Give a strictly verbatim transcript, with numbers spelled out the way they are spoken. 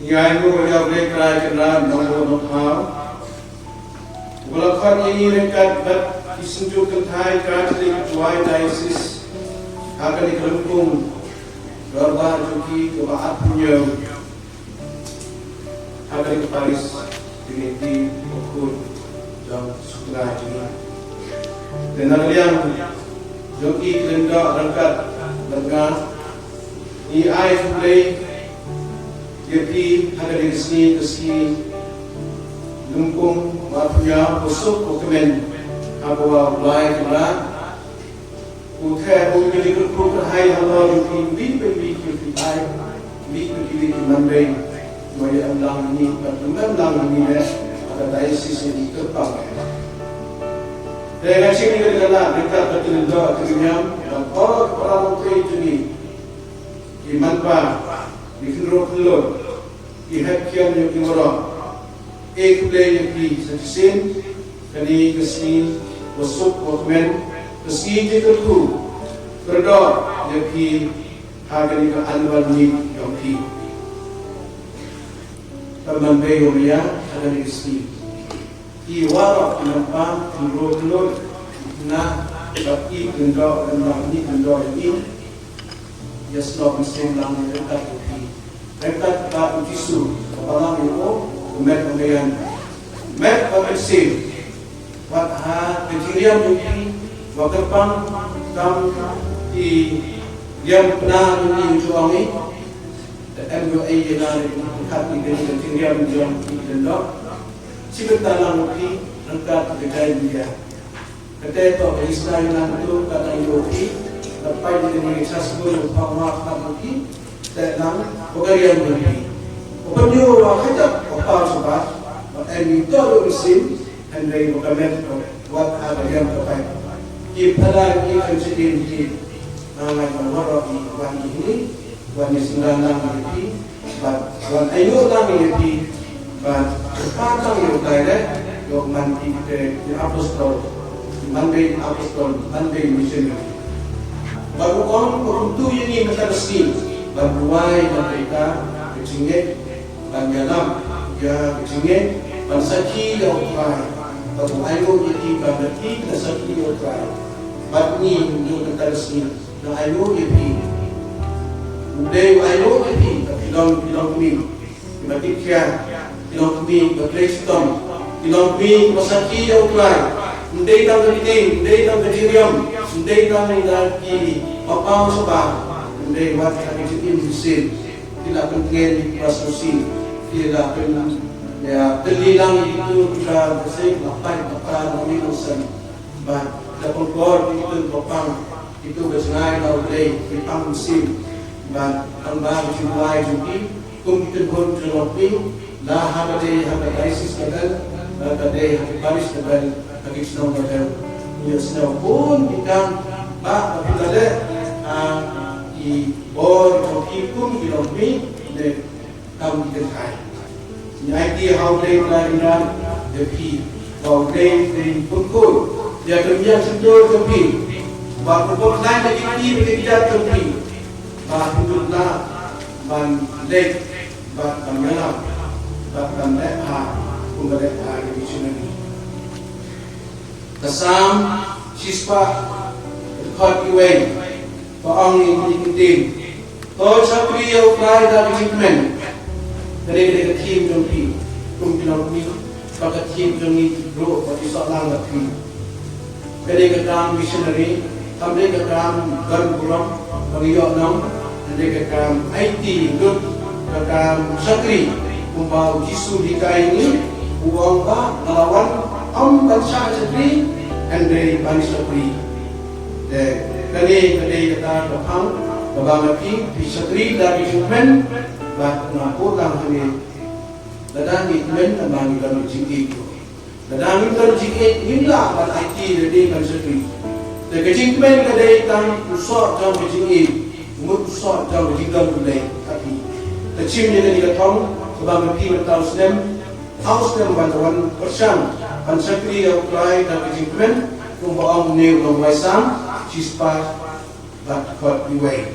Ngi ainguh ïa U Blei Trai Kynrad Nongbuh Nongthaw, uba la khot ïa ngi ryngkat bad ki synjuk kynthai Katholik Jowai Diocese ha kane ka lympung dorbar jong ki kaba arphew hynñiew ha kane ka paris Trinity Bakhuid jong Sutnga jong ngi. Te na ka liang jong ki, ki lyngdoh ryngkat bad nga, ngi ai khublei ïa phi ha kane ka sngi, ka sngi lympung ba pynïaid ba suk ba kmen ha kaba U Blei Kynrad u theh, u kyrkhu kyrhai halor jong phi, bad bad phi, phi ai bad bad phi, phi man bad ba ïa em lang ïa ngi, bad ym em lang ïa ngi ne ha ka diocese ïa ngi kyrpang. Te nga sngewbha ïa ka lad ryngkat bad ki lyngdoh ki lyngñiam bad para nongtrei jong ngi, ki manpa, ki khynroo khynloo, ki hep khian jong ngi baroh. Ai khublei ïa phi sa shisien, kane ka sngi ba suk ba kmen, ka sngi jingkyrkhu kyrdoh ïa phi ha kane ka annual meet jong phi. Ka man bad ïa u maya ha kane ka sngi. Ki waroh ki nongpang, ki ruh ki lut, ki khynnah, bad ki kyndong, kyndong, ki kyndong, ki ïa snoh mynsiem lang ryngkat bad phi. Ryngkat bad U Jisu, ba balang ïa u, u met u meiñ. Met bad mynsiem. Wat ha ka jingriam jong phi, wat kyrpang, kam ki riam pynah jong phi jong ngi. Te em ïa ei ïa na ri kat ni ka jingriam jong phi jong dok. Sibit ta lang phi, ryngkat ka jai media. Kata to ka isna ïa na tu ka tang ïa phi, ka pai ni ka ni chas bun pang ma ka tu phi, te nang, ko ka riam ni phi. Ko ka nyu wa ka jap, ko pa so ba, ko em ni to lu sim, hynrei ko ka met ko, wat ha ka riam ko pai. Ki phala ki kan sidin ki, na ngai ko waro ki, wan ni ni, wan ni sinda nang ni phi, Bad wan ainguh lang ïa phi, bad kyrpad lang ïa u Blei, ïoh man phi te ki apostol, man bad apostol, man bad missionary. Bad u ong ba kumtu ïa ngi mynta ka sngi, ban duwai, ban rta, ka jingngeit, ban ïalam ïa ka jingngeit, ban sakhi ïa u Trai. Bad u ainguh ïa phi, ban rta, ban sakhi ïa u Trai. Bad ngi, ngi mynta ka sngi, nga ainguh ïa phi. U Blei u ainguh ïa phi, ba phi long, phi long kmie. Kiba tip khia, ki long kmie kiba trei shitom, ki long kmie kiba sakhi ïa u Trai. Ym dei tang ka ktien, ym dei tang ka jingriam, ym dei tang da ki paw paw shabah, ym dei wat ha ki jingim ki sien. Ki la pynkmen ïa ki ba sngewsih, ki la pyn, ïa, pynlong ïa ki tu ki ba sngewsih, la pait, la pait, la mih, la sem. Bad da pynbor ïa ki tu ba pang, ki tu ba jngai na u Blei, ki pang mynsiem. Bad tang ba ki jingduwai jong ki, kum ki kynhun jong u Blei, la ha ka dei ha ka diocese level, la ka dei ha ka parish level, ha ki shnong level. Ngi ïohsngew bun ki kam ba, ba phi la leh ha ki bor jong ki kum ki longkmie ne kam ki kynthai. Ngi aiti ha u Blei Trai Kynrad ïa phi, ba u Blei un pynkhuid ïa ka miat shyntur jong phi, ba u pynlait ïa ki kti bad ki kjat jong phi, ba phin lah ban leit bad ban ïalam bad ban leh bha kumba leh bha ïa ki missionary. Ka Salm shispah dkhot iwei ka ong ïa kine ki ktien: To shakri ïa u Trai da ka jingkmen. Kane ka dei ka theme jong phi kum ki longkmie, bad ka theme jong ngi ruh ba ki soh lang bad phi. Kane ka kam missionary kam dei ka kam don burom ba ngi ïoh nong, hynrei ka kam aiti lut, ka kam shakri, kumba u Jisu u hikai ïa ngi, u ong ba nga la wan ym ban shah shakri, hynrei ban shakri. Te kane ka dei kata ka phang kaba nga phi, phi shakri da ka jingkmen, bad nga buh lang hangne, lada ngi kmen, lada ngi don ka jingïeit. Lada ngim don jingïeit, ngim lah ban aiti lane ban shakri. Te ka jingkmen ka dei tang u soh jong ka jingïeit, mut u soh jong ka jingdon U Blei ha phi. Te shim ïa kane ka thong kaba ma phi mynta u snem, ha u snem ban wan pyrshang ban shakri ïa U Trai da ka jingkmen, kumba ong une u nongwai Salm shispah dkhot iwei.